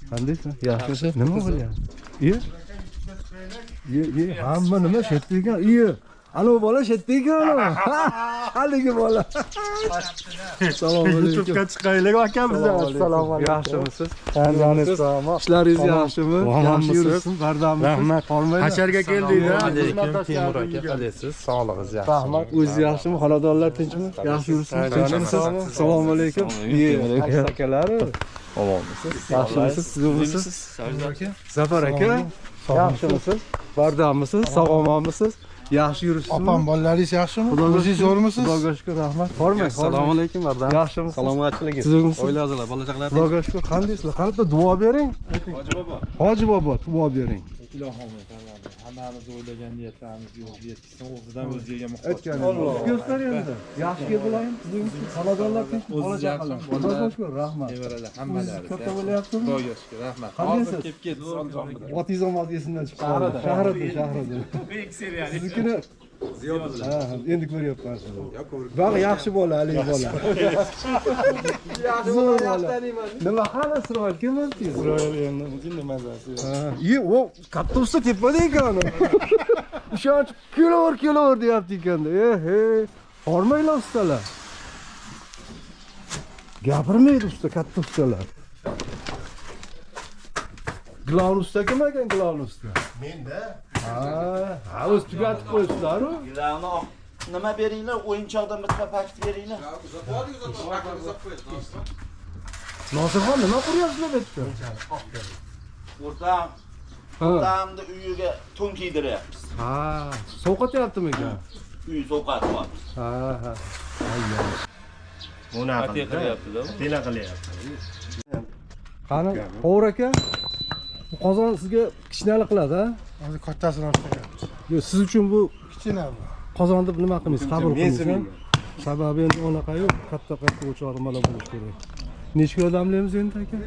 Qandaysan? Yaxshimisiz? Nima bo'lyapti? Iye. Iye, iye, hamma nima shu yerda ekan? Iye. Anavi bola shu yerda ekan. Haligi bola. Assalomu alaykum. YouTube'ga chiqaylik aka biza. Assalomu alaykum. Yaxshimisiz? Ishlaringiz yaxshimi? Yaxshi yuribsiz, bardamisiz? Rahmat. Hasharga keldik. Temur aka, qalaysiz? Sog'lig'ingiz yaxshimi? Rahmat. O'zingiz yaxshimi? Xonadonlar tinchmi? Yaxshi yuribsiz? Tinchmisiz? Assalomu alaykum. Akalari. Omonmisiz? Yaxshimisiz? Sizmisiz? Zafar aka. Yaxshimisiz? Bardammisiz? Sog' omonmisiz? Yaxshi yuribsizmi? Opam bolalaringiz yaxshimi? O'zingiz zo'rmisiz? Xudoga shukur, rahmat. Hormang. Assalomu alaykum, bardam. Yaxshimisiz? Salomatchilik. Tuzukmisiz? Oila a'zolari, bola chaqalar. Xudoga shukur, qandaysizlar? Qani bitta duo bering. Hoji bobo. Hoji bobo, duo bering. Ilohim hammamiz o'ylagan niyatlarimiz yo'lga yetkazsin, o'zidan o'ziga muhtoj. Ko'rsar endi. Yaxshi keldilaring, tuzukmisiz? Xonadonlar tinchmi? Bola chaqalar. Xudoga shukur, rahmat. Nevaralar hammalari. Katta bo'lyaptimi? Xudoga shukur, rahmat. Qandaysiz? Hozir kelib ketdi Solijon bilan. Otingiz omad esimdan chiqib qoldi. Shahrida, shahrida. Siznikini Ha, endi ko'ryapman sizni. Baq yaxshi bola, haligi bola. Zo'r bola. Nima hali Isroil kim o'tdi? Isroil endi jinni mazasi. Ha, iye, o katta usta tepada ekan. Ishonch kelaver, kelaver deyapti ekanda. Eh, he. Hormanglar ustalar. Gapirmaydi usta, katta ustalar. Glavn usta kim ekan, glavn usta? Menda. Ha, ha, o'zi tugatib qo'yibsizlar-u. Gilavni nima beringlar, o'yinchoqdan bitta paket beringlar. Nosirxon, nima quryapsizlar bu yerda? O'rtam, Ha. o'rtamni uyiga to'n kiydiryapmiz. Ha, sovqotyaptimi ekan? Uy sovqatyapmiz. Ha, ha. Atiya qilyapti-da. Tela qilyapti. Qani, qovur aka, bu qozon sizga kichkinalik qiladi, ha? Hozir kattasini olib chiqyapmiz. Yo'q, siz uchun bu Kichkina bu. qozon deb nima qilmaysiz, qabul qilmaysiz. Sababi endi unaqa yo'q, katta katta o'choq nimalar bo'lishi kerak. Necha kilo damlaymiz endi aka?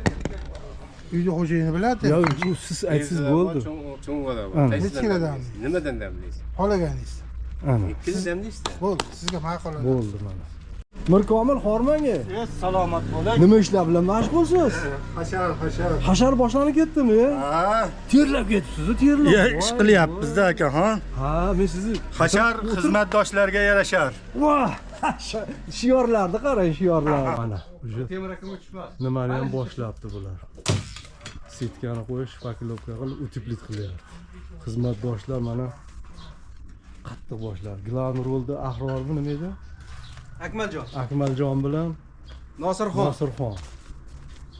Uyda xo'jayini biladi. Yo'q, bu siz aytsangiz bo'ldi. Cho'ng odam. Ha. Necha kilo damlaysiz? Nimadan damlaysiz? Xohlaganingiz. Ana, Ikkisi damlaysizda. Bo'ldi, sizga ma'qul. bo'ldi mana. Mirkomil hormang. Salomat bo'ling. Nima ishlar bilan mashg'ulsiz? Hashar, hashar. Hashar boshlanib ketdimi? Ha. Terlab ketibsiz, terlab. Ya ish qilyapmiz-da akaxon. Ha, men sizni Hashar xizmatdoshlarga yarashar. Voh! Shiorlarni qarang, shiorlar. Mana, уже nimani ham boshlabdi bular. Setkani qo'yish, shpaklovka qilib, uteplit qilyapti. Xizmatdoshlar mana qattiq boshladi. Glavniy rolda Ahrormi nima edi? Akmaljon, Akmaljon bilan Nosirxon, Nosirxon.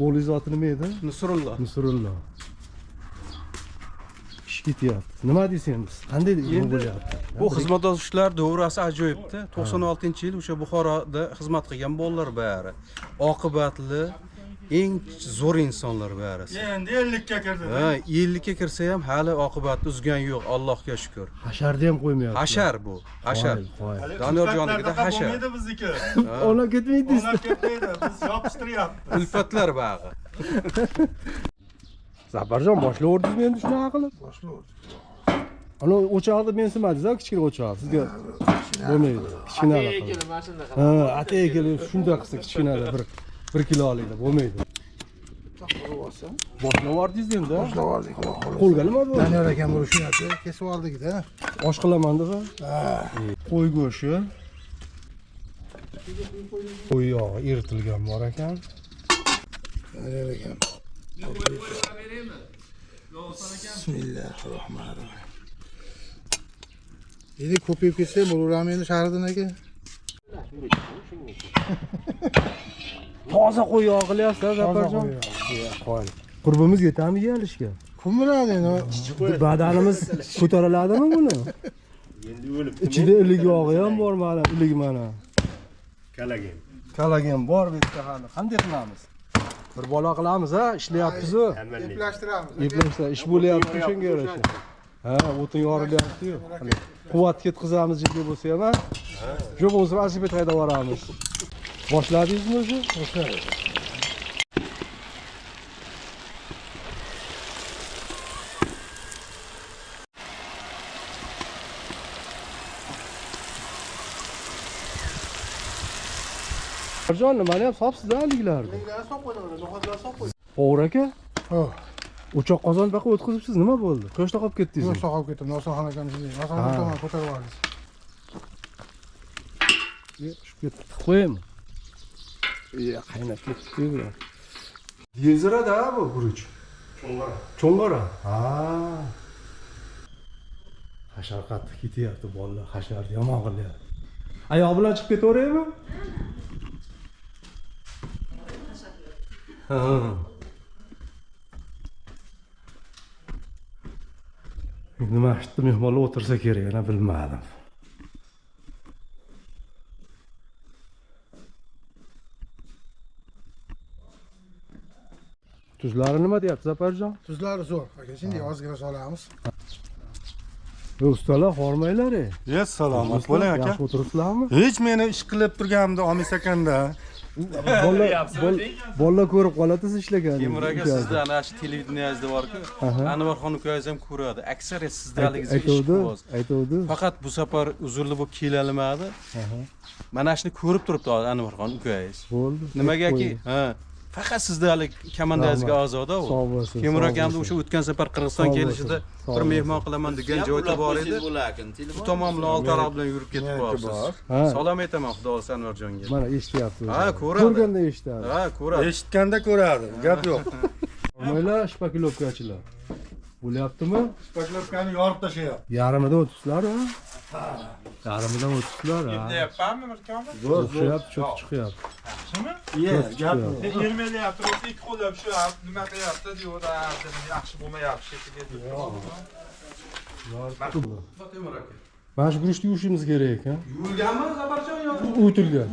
O'g'lingiz oti nima edi? Nusrullo. Nusrullo. Ish ketyapti. Nima deysiz endi? Qanday nima bo'lyapti? Bu xizmatdoshlar davrasi ajoyibdi. 96-yil o'sha Buxoroda xizmat qilgan bolalar bari. Oqibatli, eng zo'r insonlar barisi. Endi 50 ga kirdi. Ha, 50 ga kirsa ham hali oqibatni uzgan yo'q, Allohga shukr. Hasharni ham qo'ymayapti. Hashar bu, hashar. Qoyil, qoyil. Doniyorjonnikida hashar. Bo'lmaydi bizniki. Ona ketmaydi. O'ynab ketmaydi. Biz yopishtiryapmiz. Ulfatlar bag'i. Zafarjon boshlayverdingizmi endi shunaqa qilib? Boshlayverdik. Ana o'choqni mensimadingiz a kichkina o'choq sizga bo'lmaydi. Kichkinalik qilib. Ha, atay kelib shunday qilsa kichkinada bir kilolikda bo'lmaydi. Qurib olsa. Boshlab yubordingiz endi. a? Boshlab oldik, xudo xohlasa. Qo'lga nima bo'ldi? Doniyor akam urishyapti, kesib oldik-da. Osh qilaman deb. Qo'y go'shti. Qo'y yog'i eritilgan bor ekan. Doniyor akam. Bismillahirrohmanirrohim. Endi ko'payib ketsa bo'laverami endi Shahriddin aka? Toza qo'y yog'i qilyapsiz, Toza Zafarjon? qo'y yog'i. Qo'y. Qurbimiz yetami yeyilishga? Kim biladi endi? Badanimiz ko'tariladimi buni? Endi o'lib. Ichida ilik yog'i ham bor mana, ilik mana. Kollagen. Kollagen bor bu yerda hali. Qanday qilamiz? Bir bola qilamiz ha, ishlayapmiz-u. Eplashtiramiz. Eplashsa ish bo'lyapti o'shanga yarasha. Ha, o'tin yorilyapti-yu. Quvvat ketkazamiz jiddiy bo'lsa ham. Ha. Yo'q bo'lmasa velosiped haydab boramiz. Boshladingizmi o'zi? Boshladik. Jon, nimani ham sopsiz-a haliklarni? Iliklarni solib qo'ydim, no'xatlarni solib qo'ydim. Povur aka, Oh, O'choq qozon baqa o'tkazibsiz, nima bo'ldi? Quyoshda qolib ketdingizmi? Quyoshda qolib ketdim. Nosonxon akam shunday. Nosonxon tomon ko'tarib oldi. Tushib ketdi. Tiqib qo'yaymi? Qaynab ketdi bular. Yezirada bu guruch. Cho'ng'ara. Cho'ng'ara. Ha. Hashar qattiq ketyapti bolalar, hashar yomon qilyapti. Oyoq bilan chiqib ketaveraymi? Ha. Nima shu mehmonlar o'tirsa kerak, ana bilmadim. Tuzlari nima deyapti Zaparjon? Tuzlari zo'r. Aka, shunday ozgina solamiz. Ustalar hormanglar. Ye, salomat bo'ling aka. Yaxshi o'tiribsizlarmi? Hech meni ish qilib turganimda olmaysiz ekanda. Bolalar ko'rib qoladi siz ishlaganingizni. Temur aka sizda ana shu televideniyangizda bor-ku. Anvarxon ukangiz ham ko'radi. Aksariyat sizdaligingizga ish qilyapsiz. Aytuvdi. Faqat bu safar uzrli bo'lib kelolmadi. Mana shuni ko'rib turibdi Anvarxon ukangiz. Bo'ldi. Nimagaki, ha, faqat sizdalik komandangizga a'zoda u. Sog' bo'lsin. Temur akamni o'sha o'tgan safar Qirg'iziston kelishida bir mehmon qilaman degan joyda bor edi. Bu tomon bilan Oltiariq bilan yurib ketib qolibsiz. Salom aytaman xudo xohlasa Anvarjonga. Mana eshityapti. Ha, ko'radi. Ko'rganda eshitadi. Ha, ko'radi. Eshitganda ko'radi. Gap yo'q. Maylar shpakilovkachilar. Bo'lyaptimi? Shpakilovkani yorib tashlayapti. Yarmidan o'tibsizlar, ha? Yarmidan o'tibsizlar, ha? Deyapmanmi Mirkomil? Zo'r, zo'r cho'p chiqyapti. Yaxshimi? Ye, gap yo'q. Ermayapti, rosa ikki qo'llab shu nima qilyapti deyaveradi, yaxshi bo'lmayapti shekilli. Mana shu guruchni yuvishimiz kerak ekan. Yuvilganmi Zaparjon yo? Uyutilgan.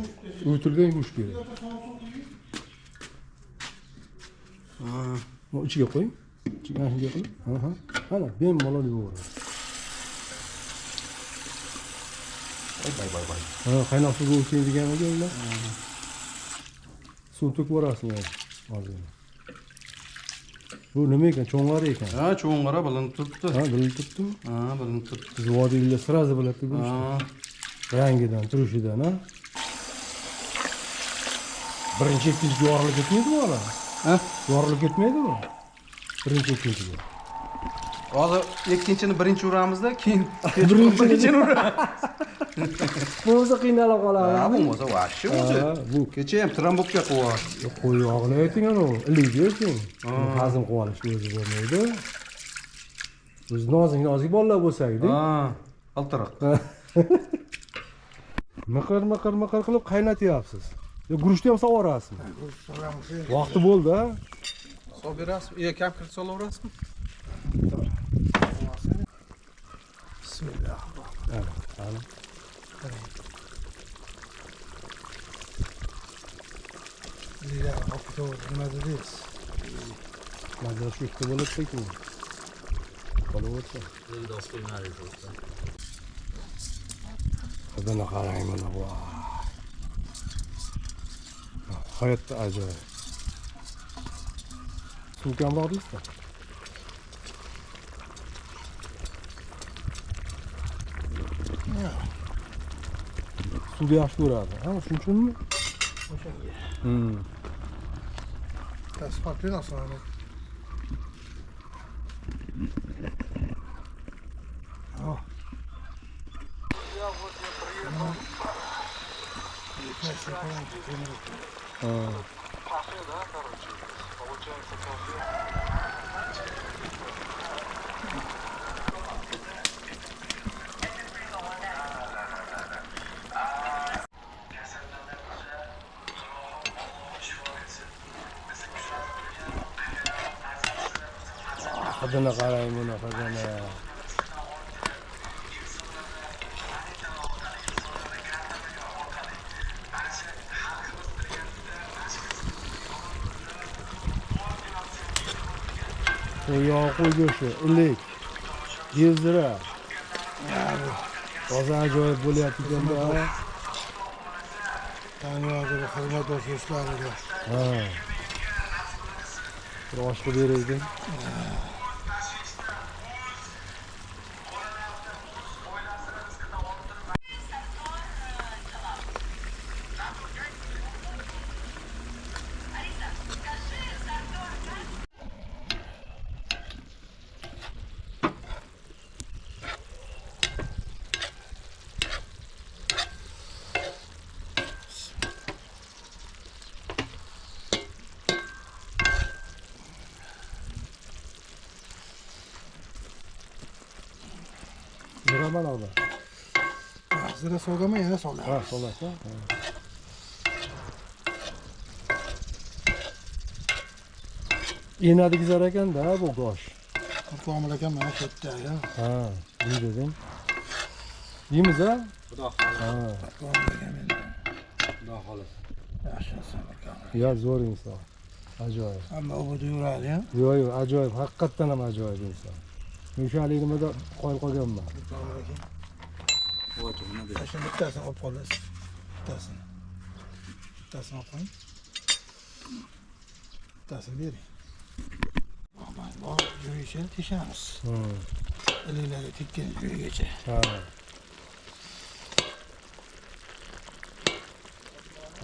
Uyutilgan yuvish kerak. Bu ichiga qo'ying. Ichiga shunday qilib. Aha. Mana bemalol yuvaveradi. Voy voy voy. Ha, qaynoq suvga o'ting deganiga ular. Suv to'kib yuborasizmi ozgina. Bu nima ekan? Cho'ng'ara ekan. Ha, cho'ng'ara bilinib turibdi. Ha, bilinib turibdimi? Ha, bilinib turibdi. Biz vodiylar sразу biladi guruchni. Rangidan, turishidan, ha. Birinchi, ikkinchi yorilib ketmaydimi ular? Ha? Yorilib ketmaydimi? Birinchi, ikkinchiga. Hozir ikkinchini birinchi uramizda, keyin birinchini uramiz. Bo'lmasa qiynalib qolamiz. Ha, bo'lmasa vahshiy o'zi. Bu kecha ham trambobka qilib qo'yog'ini ayting anavi, ilikni ayting. Hazm qilib olish o'zi bo'lmaydi. O'zi nozik nozik bolalar bo'lsak-da. Ha, qaltiroq. Miqir miqir miqir qilib qaynatyapsiz. Yo, guruchni ham sovorasizmi? Vaqti bo'ldi, ha? Solib berasizmi? Yo, kam kiritib solaverasizmi? Bismillah. Ana. Lilar olib ketaverdi. Nima dedingiz? Mazasi shu ikkita bo'ladi-ku. Qolaversa. Hidini qarang mana bu. Hayotda ajoyib. Suv kamroq deysizmi? Suvni yaxshi ko'radi. Ha, shuning uchunmi? O'shanga. Спокойно, assalomu alaykum. Hidini qarang buni, hidini. Qo'y qo'y go'shti, ilik, gezira. Toza ajoyib bo'lyapti ekanda. Ta'minotga xizmatdosh do'stlariga. Ha. Bir osh qilib beraylik. Zira mana ular. Zira solganman, yana solyapmiz. Ha, solasiz. Enadi gizar ekanda bu go'sht. Komil aka mana shu yerda ya. Ha, iyi dedim. Yeymiz ha? Xudo xohlasa. Ha. Komil aka meni. Xudo xohlasa. Yaxshi inson Komil. Ya zo'r inson. Ajoyib. Hamma obida yuradi ya. Yo'q, yo'q, ajoyib, haqiqatdan ham ajoyib inson. Men o'sha haligi nimada qoyil qolganman. Komil aka. Shuni bittasini olib qolasiz. Bittasini. Bittasini olib qo'ying. Bittasini bering. Bor, joyicha teshamiz. Iliklarga tekkan joyigacha. Ha.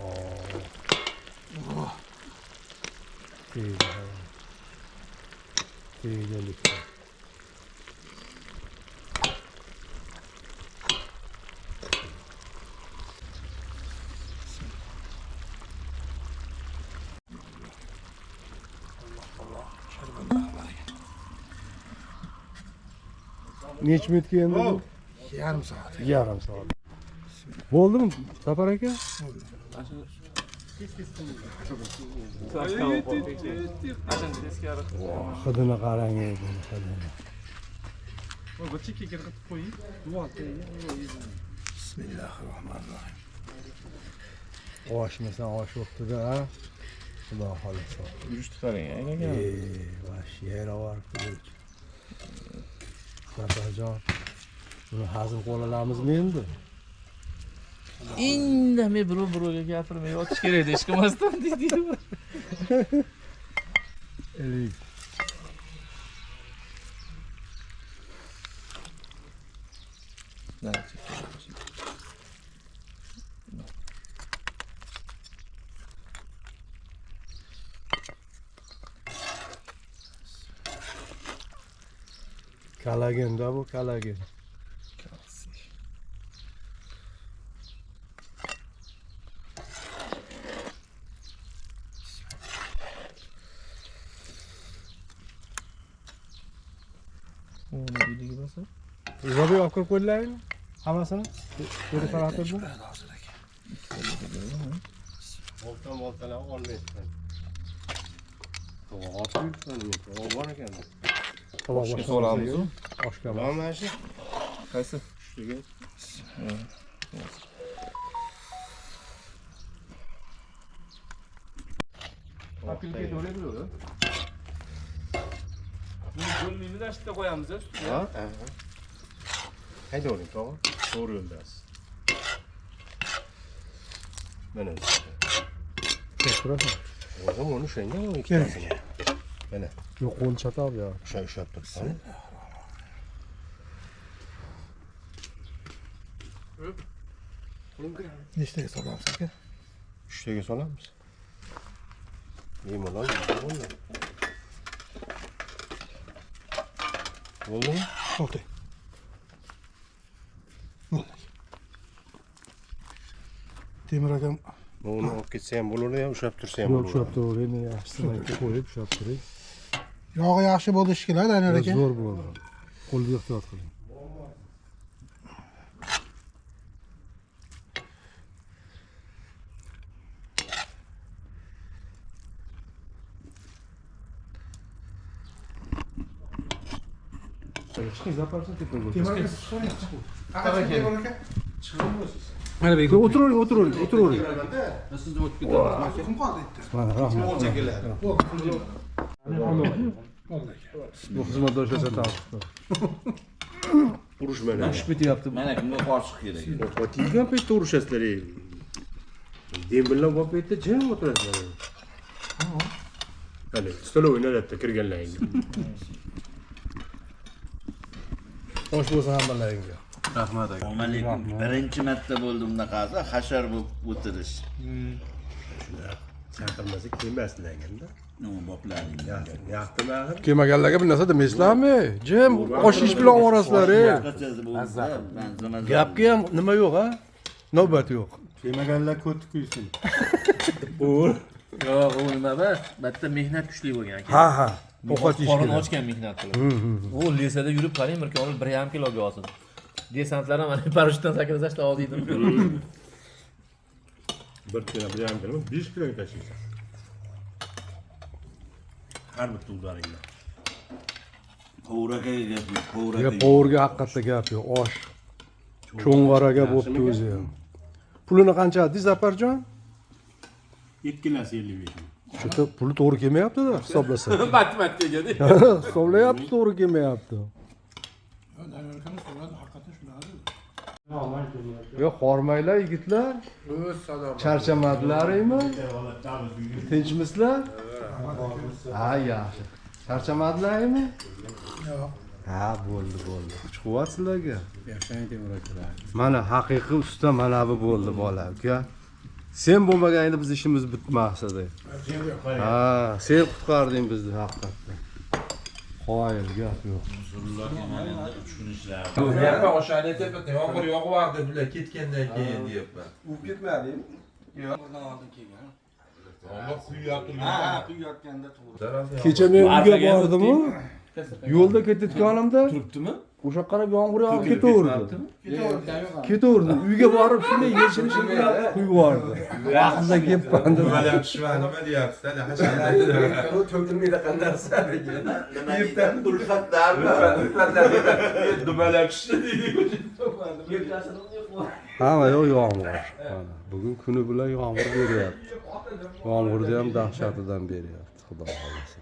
Oh, Tegdi. Ha. Tegdi ilikka. Necha minutga endi bu? Yarim soat. Yarim soat. Bo'ldimi Safar aka? Voh, hidini qarang ey buni hidini. Bismillahirrohmanirrohim. Oshmasan osh bo'pti-da, ha? Xudo xohlasa. Yurishni qarang, aynan. Ey, vash yayrab yuboribdi. Safarjon, buni hazm qila olamizmi endi? Indamay birov birovga gapirmay yotish kerak edi hech qilmasdan deydi. Ilik. Kollagen-da bu, kollagen. Zabek olib kirib qo'ydilaringmi? Hammasini? Perforatorni? Hozir aka. Bolta-boltalar olmayapman. To'g'ri, bor ekan. Tovoq Oshga solamiz. Oshga. Mana shu. Qaysi? Ustiga. Bo'lmaymiz, ashta qo'yamiz ustiga. Ha? Haydavering, tog'a. To'g'ri yo'ldasiz. Mana. Turasan. O'zim uni ushlangan, uni ikkitasini. Mana, Yo'q, qo'l chatoq ya. o'sha ushlab turibdi. Nechtaga solamiz aka? Uchtaga solamiz. Bemalol bo'ldi. Bo'ldimi? Bo'ldi. Bo'ldi. Temur akam Uni olib ketsa ham bo'laveradi, ham ushlab tursa ham Yo'q, bo'laveradi. ushlab turavering, yaxshisi qo'yib ushlab turing. yog'i yaxshi bo'ldi shekilli, Daniyor aka. Zo'r bo'ldi. Qo'lga ehtiyot qiling. Chiqing, zaparsan tepaga. Temur aka siz chiqing. Temur aka. Mana bu O'tiravering, o'tiravering, o'tiravering. Sizni o'tib ketamiz. Kim qoldi bitta? Mana rahmat. Bo'ldi aka. Bu xizmatdoshlar satamiz. Urushmanglar. Tushib ketyapti. Mana bunga qoshiq kerak. Ovqat paytda urushasizlar. Ey. Dembillar bo'lib paytda jim o'tirasizlar. Hali stol o'ynaladi kirganlaringda. Osh bo'lsin hammalaringga. Rahmat aka. Assalomu alaykum. Birinchi marta bo'ldi bunaqasi hashar bo'lib o'tirish. Chaqirmasa kelmaslarganda. Nima boplaring. Yoqdimi axir? Kelmaganlarga bir narsa demaysizlarmi? Jim, osh ish bilan oborasizlar, ey. Boshqachasi bo'lsa, manzama- Gapga ham nima yo'q, ha? Navbat yo'q. Kelmaganlar ko'ti kuysin. Yo'q, u nima emas, bitta mehnat kuchli bo'lgan aka. Ha, ha. Ovqat yeyish Qorin kerak. ochgan mehnat qilib. U lesada yurib qarang, bir komil 1,5 kiloga osildi. Desantlar ham mana parashutdan sakrasa ishlab oldim. 1 kilo, 1,5 kilo, 5 kiloga tashlaysan. Har bitta udaringda. Povur akaga gap yo'q, povur Ya akaga. povurga haqiqatda gap yo'q. Osh cho'ng'araga bo'pti o'zi ham. Pulini qancha dedingiz, Zaparjon? Ikkalasi 55 ming. Shu puli to'g'ri kelmayapti-da, hisoblasa. Matematikaga. Hisoblayapti, to'g'ri kelmayapti. Yo'q, hormanglar yigitlar. Charchamadilaringmi? Tinchmisizlar? Ha, yaxshi. Charchamadilaringmi? Yo'q. Ha, bo'ldi, bo'ldi. Kuch-quvvat sizlarga. Yashang Temur akalar. Mana haqiqiy usta mana bu bo'ldi bola, uka. Sen bo'lmaganingda biz ishimiz bitmas edi. Ha, sen qutqarding bizni haqiqatda. Qoyil, gap yo'q. Deyapman, o'shani aytyapman, yomg'ir yog'yapti bular ketgandan keyin deyapman. Uvib ketmadingmi? Yomg'irdan oldin kelgan. Yomg'ir quyib Ha, ha, quyayotganda to'g'ri. Kecha men uyga bordim-u. Yo'lda ketayotganimda Turibdimi? o'sha qarab yomg'ir yog'ib ketaverdi. Ketaverdi. Uyga borib shunday yechilishim bilan quyib yubordi. Vaqtida kelibman dedim. Nimalar tushmadi, nima deyapsiz? Hali hashar. To'kilmaydi narsa degan. Nima deydi? Ulfatlarmi? Dumalab tushdi deydi. Hamma yoq yomg'ir. Mana bugun kuni bilan yomg'ir beryapti. Yomg'irni ham dahshatidan beryapti, xudo xohlasa.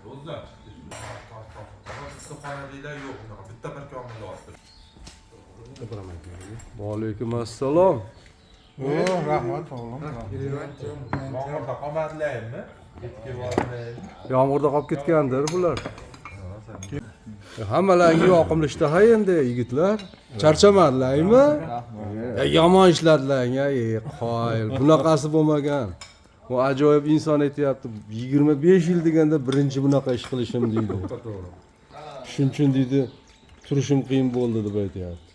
O'zidan chiqdi. Issiqxonaliklar yo'q unaqa. Bitta bir komil oldi. Va alaykum assalom. Rahmat o'g'lim. Yomg'irda qolmadilarmi? Yetib bormaydi. Yomg'irda qolib ketgandir bular. Hammalaringga yoqimli ishtaha endi yigitlar. Charchamadilarmi? Yomon ishladilaring, ey qoyil. Bunaqasi bo'lmagan. Bu ajoyib inson aytyapti, 25 yil deganda birinchi bunaqa ish qilishim deydi. Shuning uchun deydi, turishim qiyin bo'ldi deb aytyapti.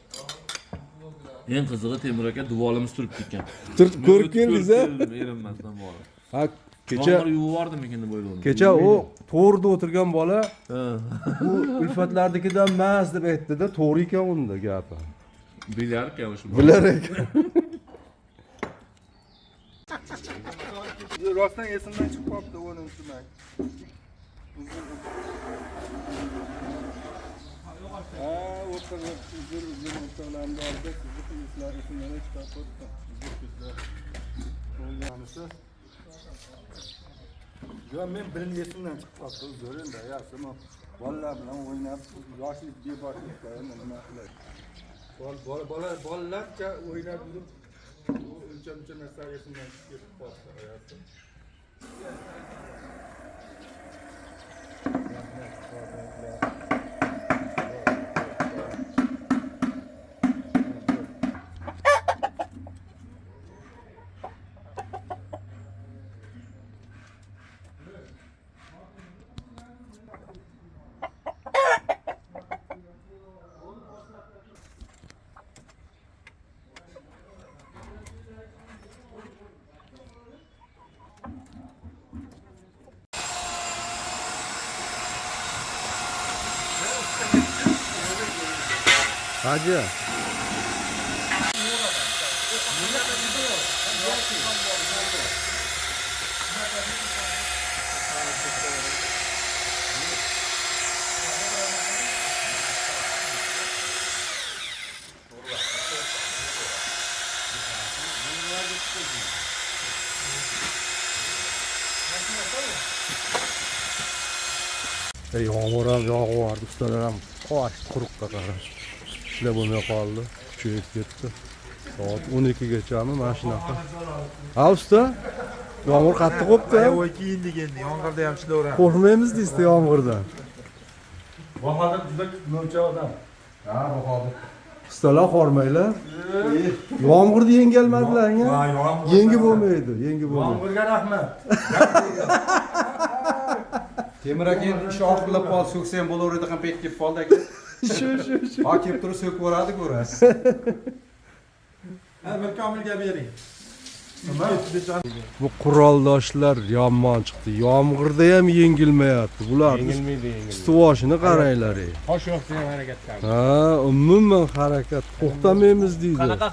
Eng qizig'i Temur aka duvolimiz turibdi ekan. Turib ko'rib keldingiz a? Erinmasdan borib. Ha, kecha Yomg'ir yuvib yubordimikin deb o'yladim. kecha u to'g'rida o'tirgan bola Ha. bu ulfatlarnikidan emas deb aytdi-da, to'g'ri ekan unda gapi. Bilar ekan o'sha. Bilar ekan. Rostdan esimdan chiqib qolibdi 10-may. Ha, o'rtoqlar, uzr, uzr, o'rtoqlarimni oldi, sizni eslar esimdan chiqib qolibdi. Uzr, uzr. Yo'q, men birini esimdan chiqib qolibdi, uzr endi, yaxshi, bolalar bilan o'ynab, yoshlik beboshlik endi nima qilay. Bolalarcha o'ynab yurib, uncha-muncha narsa esimdan chiqib ketib qolibdi, yaxshi. Hacı. Yomg'ir ham yog'yapti, ustalar ham qochdi quruqqa qarab. Ishlar bo'lmay qoldi, kuchayib ketdi. Soat 12 gachami mana shunaqa. Ha usta, yomg'ir qattiq bo'pti. Voy kiyindik endi, yomg'irda ham ishlayveramiz. Qo'rqmaymiz deysiz yomg'irdan. Bahodir juda novcha odam. Ha, Bahodir. Ustalar hormanglar. Yomg'irni yengolmadilar, Ha, yomg'ir. Yengi bo'lmaydi, yengi bo'lmaydi. Yomg'irga rahmat. Temur aka endi ish oxirlab qoldi, so'ksa ham bo'laveradi, ham payt kelib qoldi aka. Shu, shu, shu. Ha, kelib turib so'kib yuboradi, ko'rasiz. Ha, Mirkomilga bering. Bu quroldoshlar yomon chiqdi. Yomg'irda ham yengilmayapti. Bular Yengilmaydi, yengilmaydi. Ustivoshini qaranglar. Tosh yoqsa ham harakatdan. Ha, umuman harakat to'xtamaymiz deydi. Qanaqa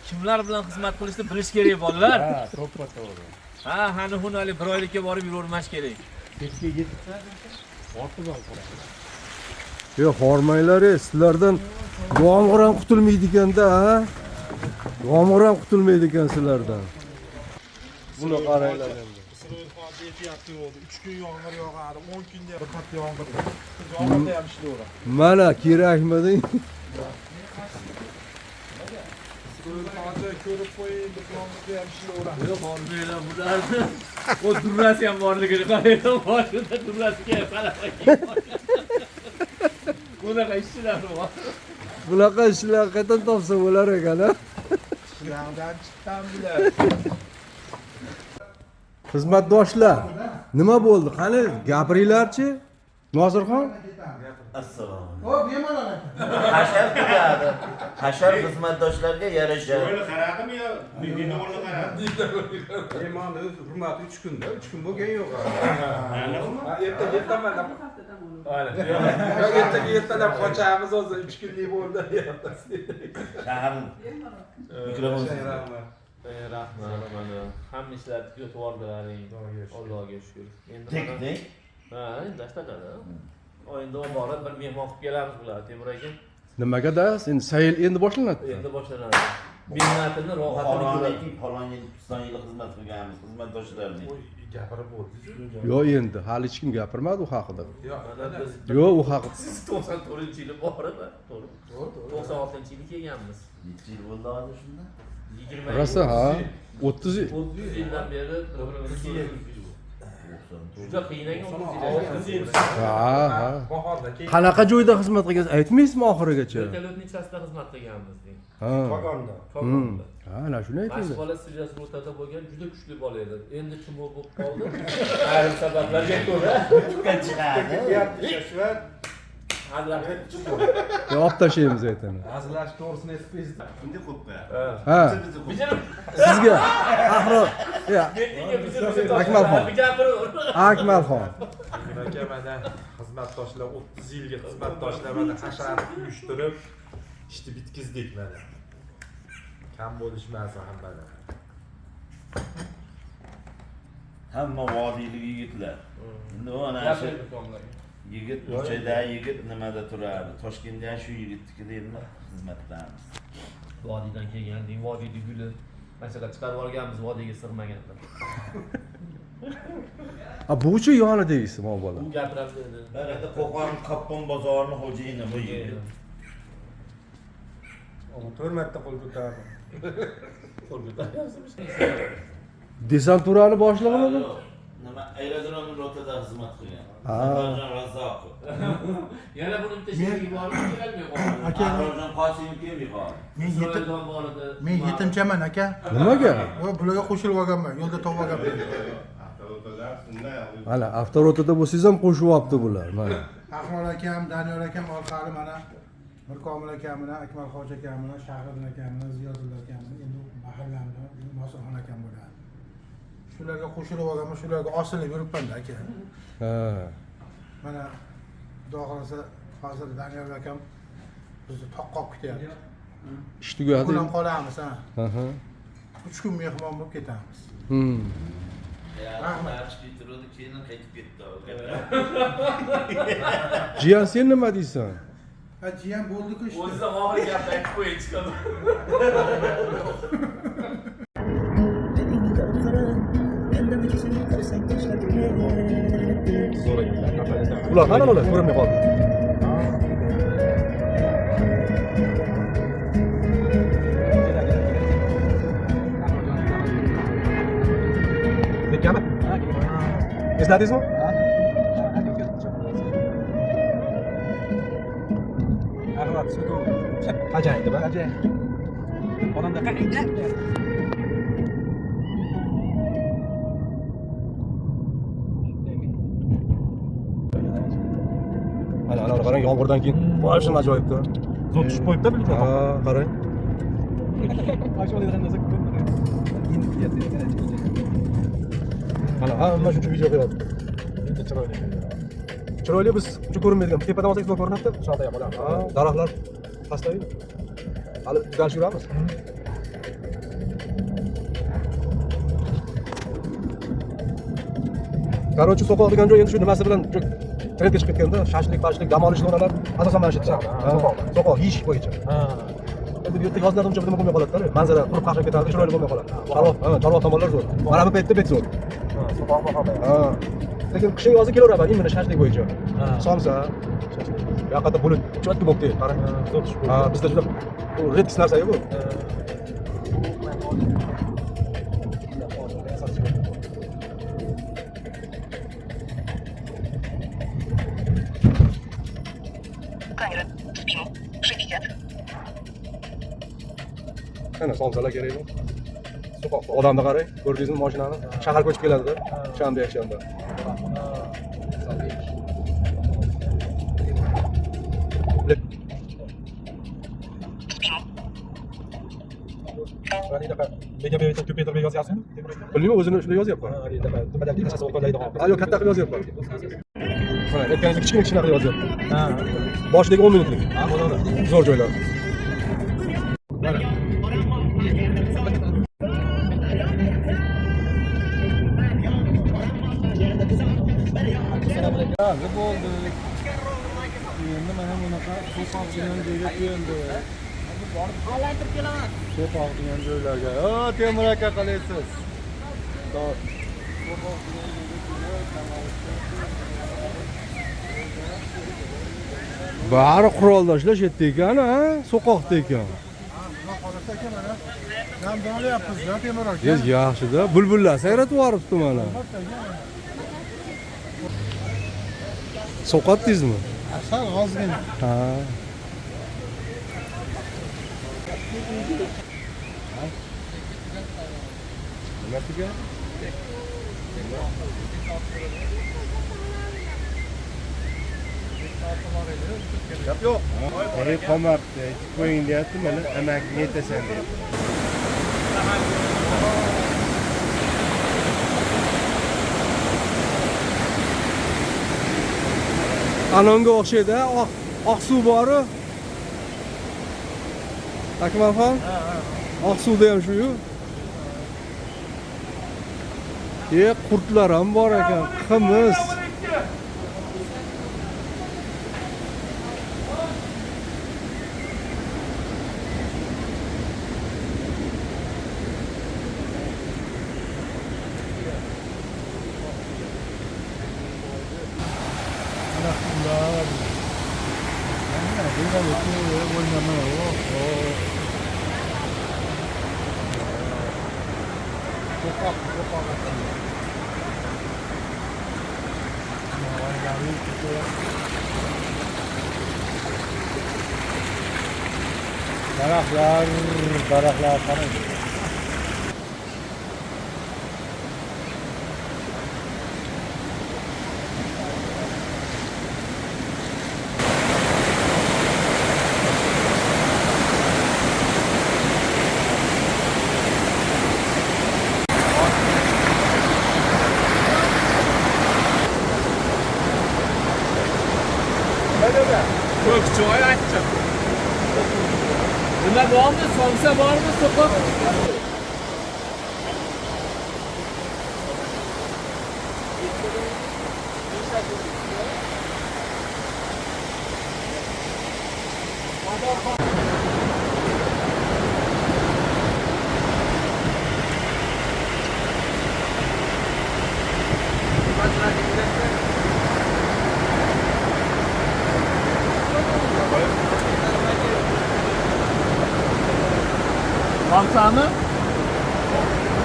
kimlar bilan xizmat qilishni bilish kerak bolalar. Ha, to'ppa to'g'ri. Ha, hani hunali bir oylikka borib yuravermash kerak. Ketga yetsa ortib ham qoladi. Yo'q, hormanglar, sizlardan yomg'ir ham qutulmaydi ekanda, ha? Yomg'ir ham qutulmaydi ekan sizlardan. Buni qaranglar endi. Isroil hoji aytyapti yo'qdi. 3 kun yomg'ir yog'adi, 10 kunda bir marta yomg'ir. Yomg'irda ham ishlayveradi. Mana kerakmidi? Isroil hoji ko'rib qo'ying, biz yomg'irda ham ishlayveradi. Yo'q, hormanglar bularni. O durrasi ham borligini qaranglar, boshida durrasiga qanaqa. Bunaqa ishchilar bor. Bunaqa ishlar qayerdan topsa bo'lar ekan, ha? Qishloqdan chiqqan bular. Xizmatdoshlar, nima bo'ldi? Qani gapiringlarchi? Nosirxon? Assalomu O, bemalol aka. Hashar tugadi. Hashar xizmatdoshlarga yarasha. Mehmonni hurmati 3 kunda, 3 kun bo'lgan yo'q. Ha, ertaga ertaman. Yo'q, ertaga ertalab qochamiz o'zi 3 kunlik bo'ldi. Shahar mikrofon. Rahmat, mana hamma ishlarni tugatib yubordilaring. Allohga shukr. Endi mana Teknik. ha, endi ashtakada. Endi borib bir mehmon qilib kelamiz bular, Temur aka. Nimaga da? Endi sayl endi boshlanadi. Endi boshlanadi. Mehnatini rohatini ko'radi. Buxoroniki falon yil, piston yil xizmat qilganmiz xizmatdoshlarning. Gapirib bo'ldi. Yo'q, endi hali hech kim gapirmadi u haqida. Mana biz Yo'q, u haqida. siz 94-yili borib, to'g'ri. 96-yili kelganmiz. Necha yil bo'ldi hozir shunda? 20 Rosa ha, 30 yil. 30 yildan beri bir-birini ko'rib. Juda qiyin ekan 30 yil. Ha, ha. Bahorda keyin Qanaqa joyda xizmat qilgansiz? Aytmaysizmi oxirigacha? Vertolyotning chastida xizmat qilganmiz deng. Ha. Kogonda. Kogonda. Ha, ana shuni Mana shu aytinglar. bola Sirius rotada bo'lgan juda kuchli bola edi. Endi chumo bo'lib qoldi. Ayrim sabablarga ko'ra Chiqadi. hazilashib Yo, olib tashlaymiz aytini. Hazillashib to'g'risini aytib qo'ysiz. Bunday qo'yib qo'yadi. Ha, Bijirib, sizga Ahror, ya, ertaga bijirib Akmalxon. Gapiraver. Akmalxon. Aka mana xizmatdoshlar 30 yilga xizmatdoshlar mana hasharni uyushtirib ishni bitkizdik mana. Kam bo'lishmasin hammadan. Hamma vodiylik yigitlar. Endi u ana shu yigit ko'chada, yigit nimada turardi? Toshkentda ham shu yigitnikida endi xizmatdamiz. Vodiydan kelgan, deng, vodiyni guli. Mana shunaqa chiqarib olganmiz vodiyga sig'maganda. A, buchi yonidagisi bu bola. U gapiradi dedi. Barada Qo'qon Qoppon bozorini xo'jayini bu yigit. 4 marta qo'l ko'tardi. Qo'l ko'taryapsizmi? Desanturani boshlig'imi bu? Nima aerodrom rotada xizmat qilgan. Ha. Ahrorjon Razzoqov. Yana buni bitta sherigi bor, kelolmay qoldi. Aka, Ahrorjon Qosimov kelmay qoldi. men yetim Isroildan bor edi. men yetimchaman aka. Nimaga? O, bularga qo'shilib olganman, yo'lda topib olganman. Mana avtorotada bo'lsangiz ham qo'shib olibdi bular, mana. Ahror akam, Daniyor akam orqali mana Mirkomil akam bilan, Akmal hoji akam bilan, Shahriddin akam bilan, Ziyodulla akam bilan, endi mahallamda Nosirxon akam bo'ladi. Shularga qo'shilib olganman, shularga osilib yuribman aka. Ha. Mana Xudo xohlasa hozir Daniyor akam bizni toqqa olib ketyapti. Ish tugadi. Kun ham qolamiz ha. Aha. 3 kun mehmon bo'lib ketamiz. Rahmat. Chiqib keyin qaytib ketdi. Jiyan, sen nima deysan? Ha, jiyan bo'ldi-ku ishda. O'zidan oxirgi gapni aytib qo'ying chiqadi. Ular qani ular ko'rinmay qoldi. Nekkami? Esladingizmi? Ajoyib, ajoyib. Odamda Ana, ana qarang, yomg'irdan keyin boshim ajoyibdi. Zo'r tushib qo'yibdi, Ha, qarang. Mana hamma shuncha video qilyapti. Juda chiroyli. Chiroyli, biz uncha ko'rinmaydigan. Tepadan olsak zo'r ko'rinadi. Shunaqa ham bo'ladi. Ha, daraxtlar pastlaydi. Hali dальше yuramiz. Короче, So'qoq degan joy endi shu nimasi bilan trendga chiqib ketganda, shashlik, pashlik, dam olish zonalar asosan mana shu yerda. So'qoq. So'qoq yeyish bo'yicha. Ha. Endi bu yerda yozlarda uncha nima bo'lmay qoladi-da, manzara qurib qaqshab ketadi, chiroyli bo'lmay qoladi. Chorvoq, ha, Chorvoq tomonlar zo'r. Mana bu paytda bet zo'r. So'qoq bahor. Ha. Lekin qishga yozi kelaveraman, imенно shashlik bo'yicha. Ha. Somsa, shashlik. Bu yoqda bulut чётко bo'libdi, qarang. Zo'r tushib Ha, bizda juda bu редкость narsa-ku bu. Камера. В спину. 60. Ana somsalar kerakmi? So'qoqda odamni qarang, ko'rdingizmi mashinani? Shahar ko'chib keladida, shanba, yakshanba. В спину. Ko'paytirib yozyapsizmi? Bilmayman, o'zini shunday yozyapman. Ha, yo'q, katta qilib yozyapman. Mana aytganingizdek kichkina kichkina qilib yozyapman. Ha. Boshidagi 10 minutlik. Ha, bo'ladi. Zo'r joylar. Rozi bo'ldik. Endi mana bunaqa So'qoq degan joyga keldi. Aylantirib kelaman. So'qoq degan joylarga. O, Temur aka qalaysiz? To'g'ri. So'qoq degan joyga kelib, dam olishga. Bari quroldoshlar shu yerda ekan, ha? So'qoqda ekan. Xudo xohlasa aka mana dam olyapmiz-da Temur aka. Yes, yaxshi-da. Bulbullar sayratib yuboribdi mana. Sovqotdingizmi? Asal ozgina. Ha. Nimasiga? Gap yo'q. Ey qolmabdi, aytib qo'ying deyapti, mana amakimga aytasan deyapti. Anonga o'xshaydi, oq oq suv boru. Akmalxon? Oq suvda ham shu-yu. E, qurtlar ham bor ekan, qimiz. Daraxtlar, daraxtlar qarang. Ko'k choy achchiq. Nima bormi? Somsa bormi? So'qoq. Somsami?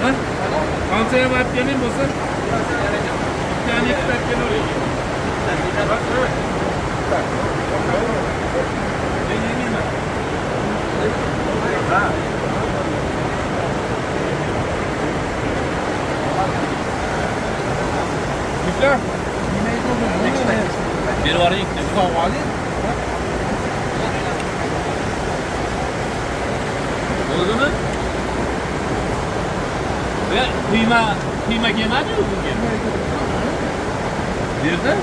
Ha? Somsa ham olib keling bo'lsa. Bittani ikkita olib kelavering. Men yemayman. Ha. Ikkita? Berib yuboring ikkita. Sog' oling. Bo'ldimi? Ve kıyma kelmadi-yu bunga. Berdi?